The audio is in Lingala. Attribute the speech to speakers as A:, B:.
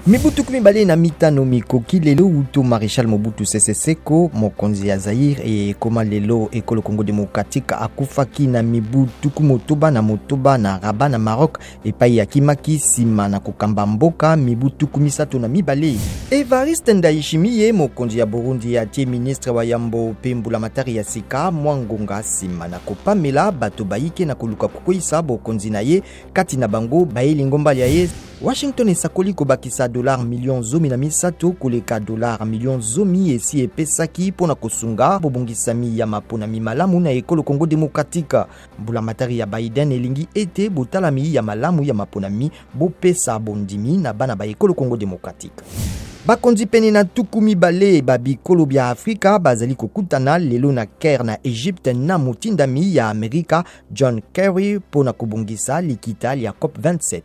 A: Mibu 25 mikoki lelo wuto Maréchal Mobutu Sese Seko, mokonzi ya Zaïre eye ekoma lelo ekolo Congo démocratique, akufaki na mibu 66 na Rabat na Maroc, epai akimaki nsima na kokamba mboka mibu 32. Evariste Ndayishimiye, mokonzi ya Burundi, atie ministre wa yambo mpe mbulamatari ya sika mwa ngonga nsima na kopamela bato bayike na koluka kokweyisa bokonzi na ye, kati na bango baye lingomba lya ye. Washington esakoli kobakisa dollar million 13 koleka dollar million 10 esi epesaki mpo na kosunga bobongisami ya maponami malamu na ekolo Congo démocratique. Mbulamatari ya Biden elingi ete botalami ya malamu ya maponami bopesa bondimi na bana ba ekolo Congo démocratique. Bakonzi pene na 20 ba bikolo bya Afrika bazali kokutana lelo na Caire na Egypte na motindami ya Amerika John Kerry mpo na kobongisa likita lya COP27.